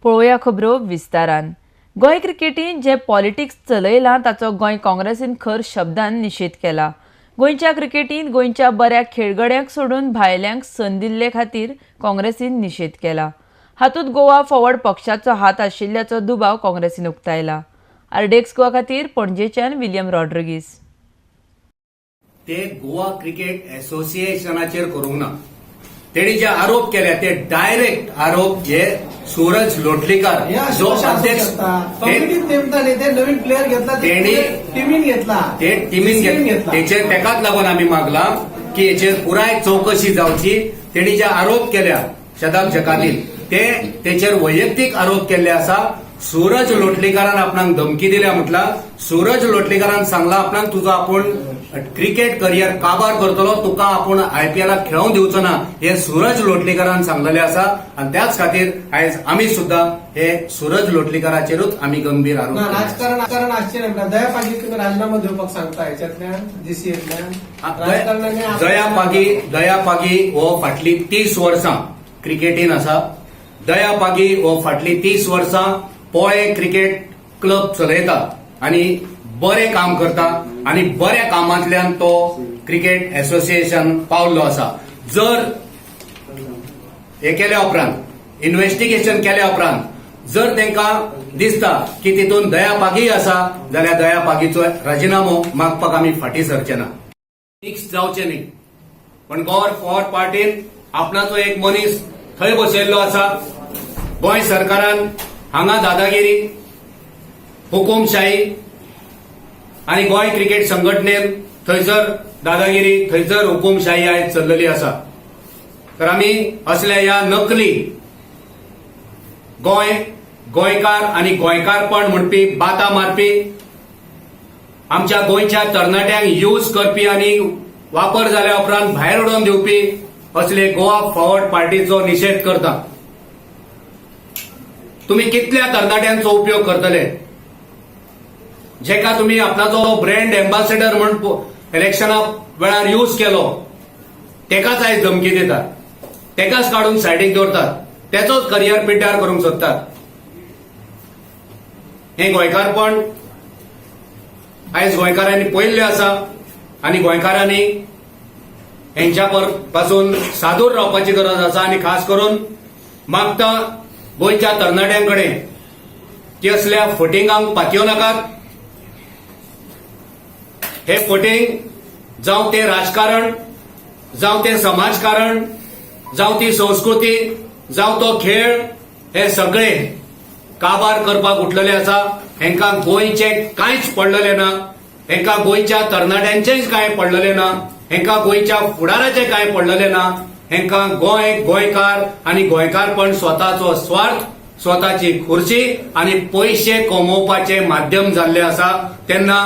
पळोवया खबरो विस्तारान. गोंय क्रिकेटीन जे पॉलिटिक्स चलयलां ताचो गोंय काँग्रेसीन खर शब्दान निशेध केला. गोंयच्या क्रिकेटीन गोंयच्या बऱ्या खेळगड्यांक सोडून भायल्यांक संद दिल्ले खातीर काँग्रेसीन निशेध केला. हातूंत गोवा फॉरवर्ड पक्षाचो हात आशिल्ल्याचो दुबाव काँग्रेसीन उक्तायला. आरडीएक्स गोवा खातीर पणजेच्यान विलियम रॉड्रिगीस. ते गोवा क्रिकेट असोसिएशनाचेर करूंक ना. तेणी जे आरोप केले ते डायरेक्ट आरोप हे सूरज लोटलीकर हे अशें जो कशें आसूंक अध्यक्ष शकता? ते कमिटीत नेमता न्ही, ते नवीन प्लेयर घेतला, टिमीन घेतला. ते टिमीन GCA न घेतला. तेचेर तेकाच लागून आमी मागला की हेचेर पुराय चवकशी जावची. तेणी जे आरोप केल्या शदाब जकातीन, ते तेचेर वैयक्तीक आरोप केल्ले आसा. सूरज लोटलीकारान आपणाक धमकी दिल्या म्हटला. सूरज लोटलीकारान सांगला आपणाक, तुजो आपूण क्रिकेट करियर काबार करतलो, तुका आपूण आयपीएलाक खेळोंक दिवचो ना, हे सूरज लोटलीकारान सांगलेले आसा. आनी त्याच खातीर आयज आमी सुद्दां हे सूरज लोटलीकाराचेरूच आमी गंभीर आरोप ना केले. राजकारण कारण आसचें ना. म्हणटा दया पागी तुमी राजीनामो दिवपाक सांगता हेच्यातल्यान, जीसीएतल्यान. दया पागी, दया पागी हो फाटली 30 वर्सां क्रिकेटीन आसा. दया पागी हो फाटली 30 वर्सां पोळे क्रिकेट क्लब चलयता आनी बरें काम करता आनी बऱ्या कामांतल्यान तो क्रिकेट असोसिएशन पावल्लो आसा. जर हे केल्या उपरांत, इन्व्हेस्टिगेशन केल्या उपरांत जर तांकां दिसता की तितून दया पागी आसा, जाल्यार दया पागीचो राजिनामो मागपाक आमी फाटीं सरचे ना. फिक्स जावचे न्ही, पण गोवा फॉरवर्ड पार्टीन आपणाचो एक मनीस थंय बसयल्लो आसा. गोंय सरकारान हांगा दादागिरी, हुकुमशाही आनी गोंय क्रिकेट संघटनेन थंयसर दादागिरी, थंयसर हुकुमशाही आयज चल्लेली आसा. तर आमी असल्या ह्या नकली गोंय, गोंयकार आनी गोंयकारपण म्हणपी, बाता मारपी, आमच्या गोंयच्या तरणाट्यांक यूज करपी आनी वापर जाल्या उपरांत भायर उडोवन दिवपी असले गोवा फॉरवर्ड पार्टीचो निशेध करता. तुम्ही कितल्या तरणाट्यांचो उपयोग करतले, जेका तुम्ही आपणाचो ब्रँड एम्बासेडर म्हूण इलेक्शना वेळार यूज केलो, तेकाच आयज धमकी दितात, तेकाच काडून सायडीक दवरतात, तेचोच करियर पिड्ड्यार करूंक सोदतात. हें गोंयकारपण आयज गोंयकारांनी पळयल्लें आसा आनी गोंयकारांनी हेंच्या पासून सादूर रावपाची गरज आसा. आनी खास करून मागता गोंयच्या तरणाट्यां कडेन की असल्या फटिंगांक पातयो नाकात. हे फटींग, जावं ते राजकारण, जावं ते समाजकारण, जावं ती संस्कृती, जावं तो खेळ, हे सगळे काबार करपाक उठलेले आसा. हेंकां गोंयचें कांयच पडलेलें ना. हेंकां गोंयच्या तरणाट्यांचेंच कांय पडलेलें ना. हेंकां गोंयच्या फुडाराचें कांय पडलेलें ना. हेंकां गोंय, गोंयकार आनी गोंयकारपण स्वताचो स्वार्थ, स्वताची खुर्ची आनी पयशे कमोवपाचें माध्यम जाल्लें आसा. तेन्ना